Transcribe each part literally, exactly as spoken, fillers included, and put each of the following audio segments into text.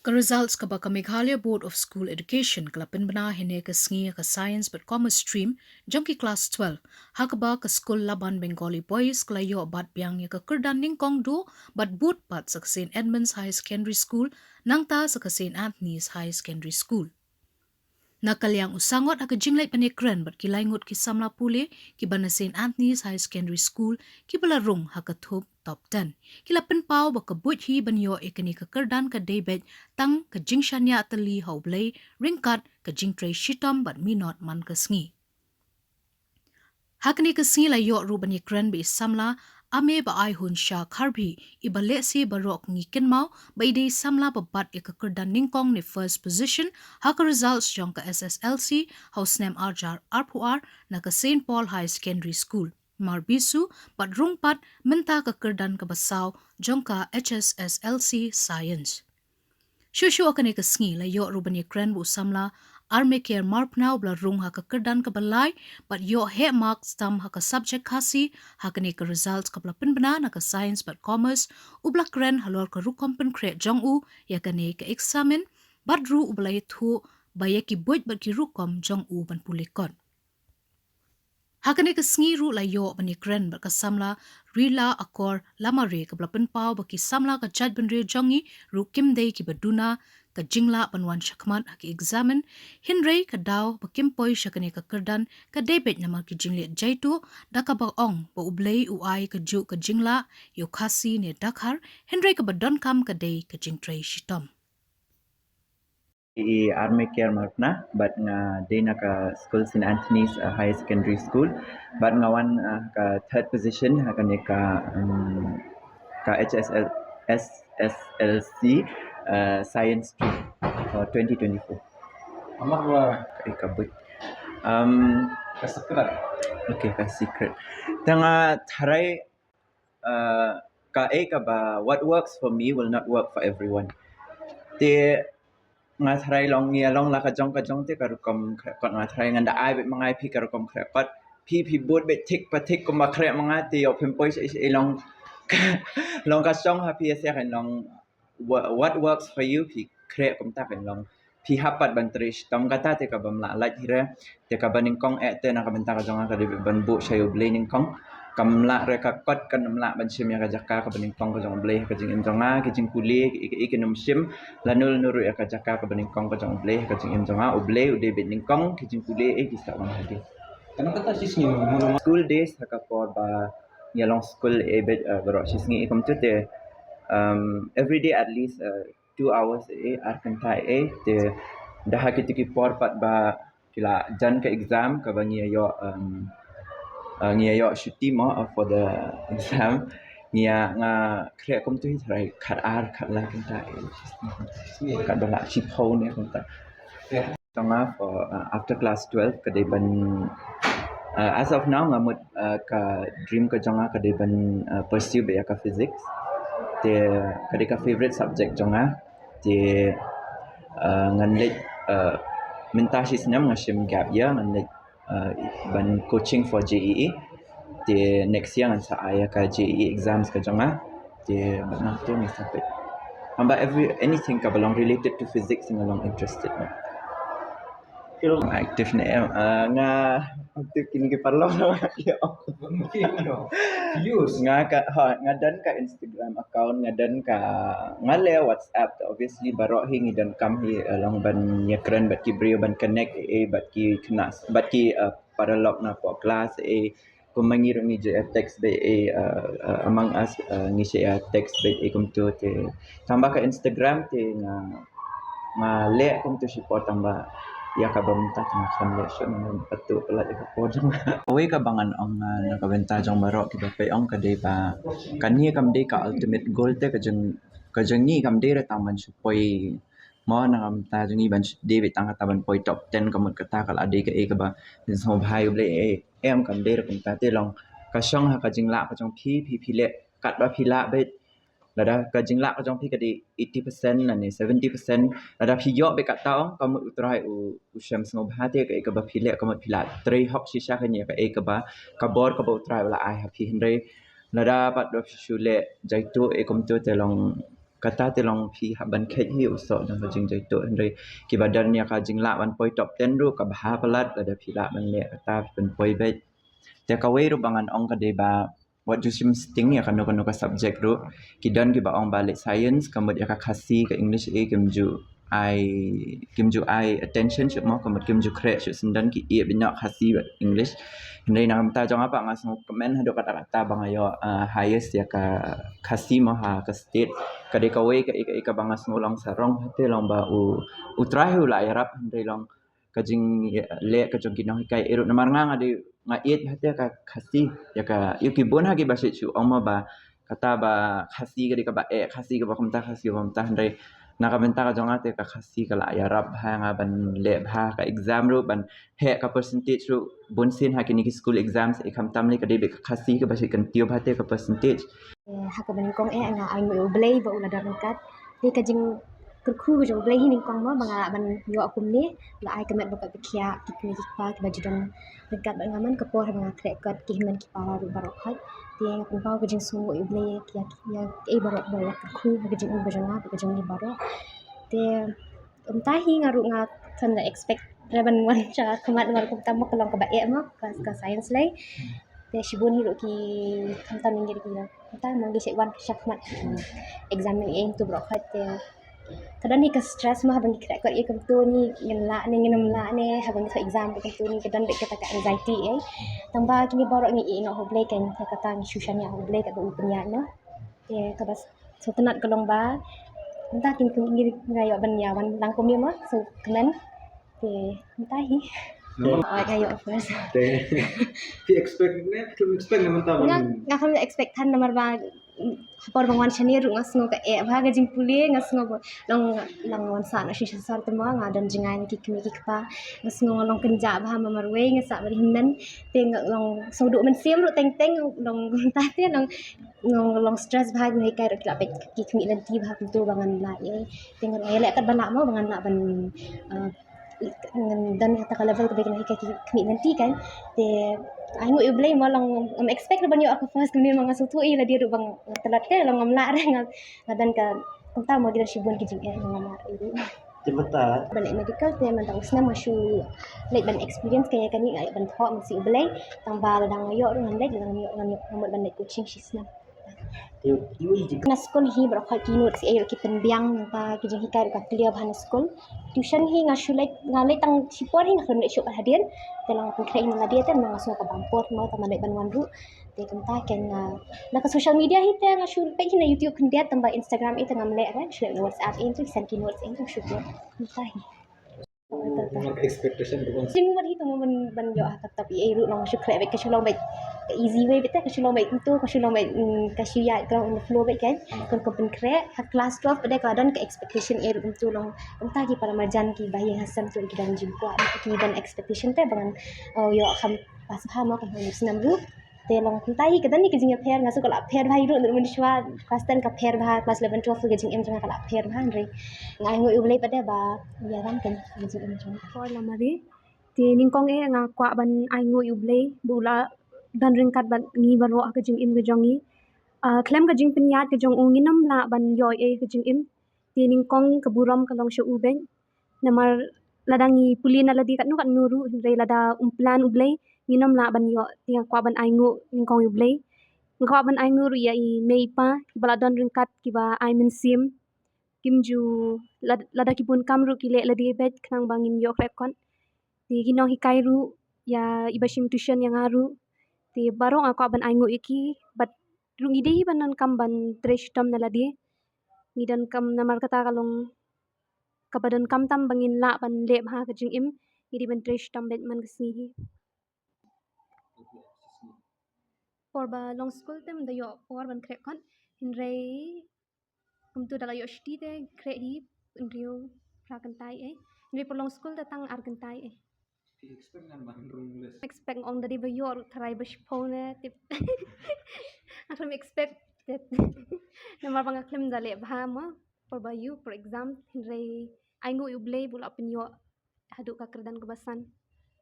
Ka results kaba ka Meghalaya Board of School Education ka la pynbna hynne ka sngi ha ka Science bad Commerce stream jong ki klas twelve, ha kaba ka skul Laban Bengali Boys ka la ïoh bat biang ïa ka kyrdan nyngkong duh bad bud pat sa ka Saint Edmund's Higher Secondary School, nangta sa ka Saint Anthony's Higher Secondary School. Na ka liang u sangot ha ka jingleit ban ïakren bad ki lai ngut ki samla pule kiba na Saint Anthony's Higher Secondary School kiba la rung ha ka thup top ten, ki la pynpaw ba ka buit hi ban ïoh ïa kane ka kyrdan ka dei beit tang ka jingshaniah tylli ha U Blei ryngkat ka jingtrei shitom bad minot man ka sngi. Ha kane ka sngi la ïoh ruh ban ïakren bad i samla Ame Baaihun Shah Kharbhi, iba lehse baroh ngi kynmaw ba i dei i samla ba bat ïa ka kyrdan nyngkong ne first position ha ka results jong ka S S L C ha u snem ar hajar arphew ar na ka Saint Paul Higher Secondary School, Marbisu, bad rung pat mynta ka kyrdan kaba saw jong ka H S S L C Science. Shuh shuh ha kane ka sngi la ïoh ruh ban ïakren bad u samla Armeker Marpna uba la rung ha ka kyrdan kaba lai bad ïoh heh mark stam ha ka subject Khasi ha kane ka results kaba la pynbna na ka Science bad Commerce, uba la kren halor ka rukom pynkhreh jong u ïa kane ka eksamin bad ruh uba la ïathuh ba ïa ki buit bad ki rukom jong u ban pule kot. Ha kane ka sngi ruh la ïoh ban ïakren bad ka samla Rila Akor Lamare kaba la pynpaw ba ki samla ka jaitbynriew jong ngi ruh kim dei kiba duna ka jinglah ban wan shakhmat ha ki eksamin, hynrei ka daw ba kim poi sha kane ka kyrdan ka dei beit namar ki jingleh jaituh, da kaba ong ba U Blei u ai kajuh ka jinglah ïa u Khasi ne Dkhar, hynrei kaba donkam ka dei ka jingtrei shitom. I Armeker Marpna, bad nga dei na ka skul Saint Anthony's, uh, Higher Secondary School, bad nga wan, uh, ka third position ha kane ka, um, ka H S L, S S L C, uh, Science stream for twenty twenty-four. Amar ba ka, eh, ka buit. Um, ka secret. Okay, ka secret. Te nga tharai, uh, ka, eh, kaba, what works for me will not work for everyone. Te nga tharai long, ngi ïa long la ka jong ka jong te ka rukom khreh kot, nga tharai ngan da ai beit ma nga ïa phi ka rukom khreh kot. Phi, phi bud beit thik pa thik kumba khreh ma nga te ïoh phim poi sha, sha, long, long ka shong ha phi ïa sha kan long wha-, what works for you, phi khreh kumta kan long. Phi hap pat ban trei shitom, kata te kaba ym lah lait hi re. Te kaba nyngkong eh te na ka bynta ka jong nga ka dei ban buh sha U Blei nyngkong. Kam lah re ka kot, kan ym lah ban shim ïa ka jaka kaba nyngkong ka jong U Blei ha ka jingim jong nga, ki jingpule ki, ki, ki nym shim. Lano lano ruh ïa ka jaka kaba nyngkong ka jong U Blei ha ka jingim jong nga, U Blei u dei beit nyngkong, ki jingpule eh ki sa wan hadien. Kano kata shi sngi mo? School days ha ka por ba ngi ïa long skul eh beit, uh, baroh shi sngi eh kumtu te, um, every day at least, uh, two hours eh, ar kynta eh, te da ha kito ki por pat ba ki la jan ka exam kaba ngi ïa ïoh, um, uh, ngi ïa ïoh shuti mo, uh, for the exam. Ngi ïa, nga khreh kumtu hi tharai khat ar khat lai kynta eh. Khat ba la shiphew ne kumta. Jong nga for, uh, after class twelve ka dei ban, uh, as of now nga mut, uh, ka dream ka jong nga ka dei ban, uh, pursue beit ïa ka physics. Te ka dei ka favorite subject jong nga. Te, uh, ngan leit, uh, mynta shi snem nga shim gap year, ngan leit, uh, ban coaching for J E E. Te next year ngan sa ai ïa ka J E E exams ka jong nga. Te bad nga te ngi sa peit. Haba every, anything kaba long related to physics nga long interested. Film active ne em, uh, nga untuk kini ki paralok. Nga ka, ha, nga don ka Instagram account, nga don ka, nga leh WhatsApp, obviously baroh hi ngi donkam hi, uh, long ban ïakren bad ki briew, ban connect eh bad ki khynnah, bad ki, uh, paralok na poh class eh. Kumba ngi ruh ngi ju ïa text beit eh, uh, uh, among us, uh, ngi ju ïa text beit eh kumtu te. Tang ba ka Instagram te nga, nga leh kumtu shipor tang ba ïa kaba mynta te nga khlem leh shuh, nga pynpaw palat ïa ka por jong nga. Kawei kaba ngan ong, uh, na ka bynta jong baroh kiba peit, ong ka dei ba kane kam dei ka ultimate goal te ka jong, ka jong ngi kam dei re tang ban shu poi mo, na ka bynta jong ngi ban shu dei beit tang kata ban poi top ten, ka mut kata ka la dei kaei kaba phin sngewbha ïa U Blei eh. Em, kam dei re kumta te, long ka shong ha ka jinglah ka jong phi, phi, phi leh katba phi lah beit. Lada ka jinglah ka jong phi ka dei eighty percent lane seventy percent, lada phi ïoh beit kata, ong, ka mut U Trai u, u shem sngewbha te, kaei kaba phi leh ka mut phi la trei hok shisha kane, kaei kaba, ka bor kaba U Trai u la ai ha phi. Hynrei lada pat ba phi shu leh jaituh eh kumtu te, long Kata te long phi hap ban kheit hi u soh jong ka jingjaituh, hynrei kiba don ïa ka jinglah ban poi top ten ruh ka bha palat, lada phi lah ban leh kata phi pynpoi beit. Te kawei ruh ba ngan ong ka dei ba wat ju shim sting ïa kano kano ka subject ruh. Ki don kiba ong ba leh science ka mut ïa ka Khasi ka English eh kim ju ai, kim ju ai attention shuh mo, ka mut kim ju khreh shuh, sngewdon ki ïeh beit noh Khasi bad English. Hynrei na ka bynta jong nga pat nga sngewkmen haduh katta katta ba nga ïoh, ah, highest ïa ka Khasi mo ha ka state. Ka dei kawei kaei kaei kaba nga sngew long sarong, hynrei long ba u, u Trai u la ïarap, hynrei long ka jingleh ka jong ki nonghikai eh ruh. Namar nga, nga dei, nga ïeit bha te ka Khasi, ïa ka, ïa ki bun ha kiba shu ong mo ba kata ba Khasi ka dei kaba eh, Khasi kaba kumta, Khasi kaba kumta, hynrei na ka bynta ka jong nga te ka Khasi ka la ïarap bha nga ban leh bha ka exam ruh, ban heh ka percentage ruh. Bun sien ha kine ki school exams eh khamtam lei ka dei beit ka Khasi kaba shu kyntiew bha te ka percentage. Eh, ha kaba nyngkong eh nga ainguh ïa U Blei ba u la don ryngkat. Te ka jingkyrkhu ka jong U Blei hi nyngkong mo ba nga lah ban ïoh kumne, la ai ka met bad ka khiah, ki kmie ki kpa kiba ju don ryngkat bad nga man ka por haba nga khreh kot, ki hynmen ki para ruh baroh khoit. Te nga pynpaw ka jingsngewnguh ïa U Blei ïa ki, ïa kiei baroh ba la kyrkhu ha ka jingim ka jong nga bad ka jong ngi baroh. Te kumta hi nga ruh nga khlem da expect re ban wan sha khmat, namar kumta mo ka long kaba eh mo ka, ka science lei. Te shibun hi ruh ki khamtam ïa ngi ruh ki, kumta mo ngi shu wan sha khmat, exam ngi eh tu baroh khoit. Te ka don hi ka stress mo haba ngi khreh kot ïa kumto, ngi ngin lah ne ngin ym lah ne, haba ngi thoh exam ïa kumto ngi, ka don beit kata ka anxiety eh. Tang ba kine baroh ngi ïeh noh ha U Blei, kan kata ngi shu shaniah ha U Blei kaba u pynïaid noh. Te kaba sngewtynnat ka long ba mynta kin kin ngi, nga ïoh ban ïa wan lang kumne mo, sngewkmen. Te mynta hi. Namar nga ïoh first. Te phi expect ne, phi expect ne mynta ban? Nga, nga khlem expect than, namar ba, mm, ha por ba nga wan shane ruh nga sngew ka eh bha ka jingpule, nga sngew ba long, long wan sah noh shisha sar te mo nga don jngai na ki kmie ki kpa, nga sngew nga long kynjah bha, ma marwei nga sah bad hynmen. Te nga long sngewduh mynsiem ruh teng teng, long mynta te long nga long stress bha, ngi hikai ruh ki la peit ki khmih lynti bha kumto ba ngan lah ïa. Te ngan ïaleh kat ba lah mo ba ngan lah ban, eh, ngan don kata ka level kaba ngi hikai ki khmih lynti kan. Te ainguh ïa U Blei mo, long ngam expect ruh ban ïoh ka first kumne mo, nga sngewthuh ïa lade ruh ba nga tlot te long ngam lah re, nga, nga don ka, kumta mo ki don shibun ki jingeh ba ngam lah ïa ruh. Te mynta ban leh medical te mynta u snem nga shu leit ban experience ka ïa kane, nga leit ban thoh, mynsiem U Blei. Tang ba lada nga ïoh ruh ngan leit, lada ngam ïoh ngan ïoh, nga mut ban leit coaching shi snem. Te iwei jing na skul hi baroh khoit ki notes eh ki pynbiang, nangta ki jinghikai ruh ka clear bha na skul. Tuition hi nga shu leit, nga leit tang shipor hi, nga khlem leit shuh bad hadien. Te la nga pynkhreh hi na lade te nga sngew ka bam por mo, tang ban leit ban wan ruh. Te kumta kan, ah, na ka social media hi te nga shu peit hi na YouTube khyndiat, tang ba Instagram eh te ngam leh re, shu leh na WhatsApp eh te send ki notes eh te shu leh. Kumta hi. Namar ka expectation ruh ban. Jing wat hi tang ban, ban ïoh ha ka top ei ei ruh long shu khreh beit, ka shu long beit ka easy way beit te, ka shu long beit kumto, ka shu long beit, mm, ka shu ïaid ka long on the flow beit kan. Kon ko pynkhreh ha class twelve pat de ka don ka expectation eh ruh kumto long. Kumta ki para marjan ki bahaïing hasem tu ki don jingkwah, ki don expectation te ba ngan, oh, ïoh kham pass bha mo, kan hynñiew snem ruh. Te long kumta hi ka don hi ka jingïapher, nga sngew ka la pher bha hi ruh, ndu mynshuwa class ten ka pher bha, class eleven twelve ka jingim jong nga ka la pher bha, hynrei nga ainguh ïa U Blei pat de ba ïalam kan ka jingim jong nga. Por la mari. Te nyngkong eh nga kwah ban ainguh ïa U Blei ba u la don ryngkat bad ngi baroh ha ka jingim ka jong ngi. Ah, khlem ka jingpynïaid ka jong u ngin ym lah ban ïoh ei ei ha ka jingim. Te nyngkong ka burom ka long sha u beit. Namar lada ngi pule na lade katno katno ruh, hynrei lada um plan U Blei ngin ym lah ban ïoh. Te nga kwah ban ainguh nyngkong ïa U Blei. Nga kwah ban ainguh ruh ïa i mei i pa kiba la don ryngkat, kiba ai mynsiem. Kim ju lad-, lada ki bun kam ruh ki leh lade beit khnang ba ngin ïoh khreh kot. Te ki nonghikai ruh, ïa i ba shim tuition ïa nga ruh. Te baroh nga kwah ban ainguh ïa ki, bad ruh ngi dei hi ban donkam ban trei shitom na lade. Ngi donkam namar kata ka long kaba donkam tam ba ngin lah ban leh bha ka jingim, ngi dei ban trei shitom beit man ka sngi hi. Por ba long skul te ym da ïoh por ban khreh kot, hynrei kumto da la ïoh shuti te khreh hi hynriew phra kyntai eh. Hynrei por long skul te tang ar kyntai eh. Expect ngan ban rung les. Expect ong da dei ba ïoh ruh tharai ba shiphew ne tip. Nga khlem expect te. Namar ba nga khlem da leh bha mo por ba ïoh, for exam, hynrei ainguh ïa U Blei ba u la pynïoh haduh ka kyrdan kaba san.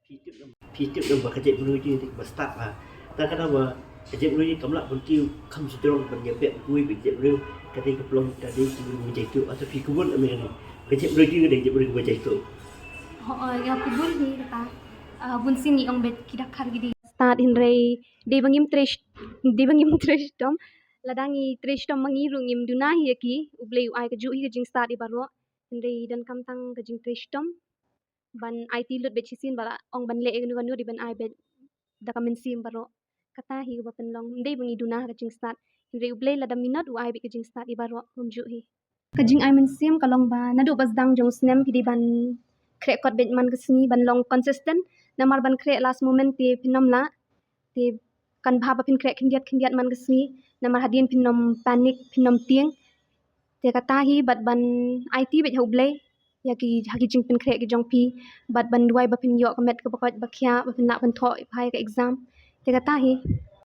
Phi tip, phi tip ba ka jaitbynriew jong ngi ba stad bha. Te kata ba Ka jaitbynriew kam lah ban kiew kham sdang ban ïa beh bad kiwei pat ki jaitbynriew. Ka dei ka pynlong ka dei ki ba jaituh, ata phi kubur ïa kane. Ka jaitbynriew ka dei jaitbynriew ba jaituh. Hooid, ïa kubur hi kata. Bunsien ngi ong bad ki dkhar ki dei stad, hynrei dei ba ngim trei, dei ba ngim trei shitom. Lada ngi trei shitom ma ngi ruh ngim duna hi ïa ki. U Blei u ai kajuh hi ka jingstad ïa baroh. Hynrei donkam tang ka jingtrei shitom ban aiti lut bad shisien, ba la ong ban leh ïa kano kano dei ban ai bad da ka mynsiem baroh. Kata hi kaba pynlong, ym dei ba ngi duna ka jingstad. Hynrei U Blei lada minot u ai bad ka jingstad ïa baroh kumjuh hi. Ka jingai mynsiem ka long ba naduh ba sdang jong u snem phi dei ban khreh kot bad man ka sngi, ban long consistent. Namar ban khreh last moment te phin ym lah. Te kan bha ba phin khreh khyndiat khyndiat man ka sngi. Namar hadien phin ym panic, phin ym tieng. Te kata hi, bad ban aiti bad ha U Blei ïa ki, ha ki jingpynkhreh ki jong phi, bad ban duwai ba phin ïoh ka met kaba koit ba khiah, ba phin lah ban thoh bha ïa ka exam. Te kata hi.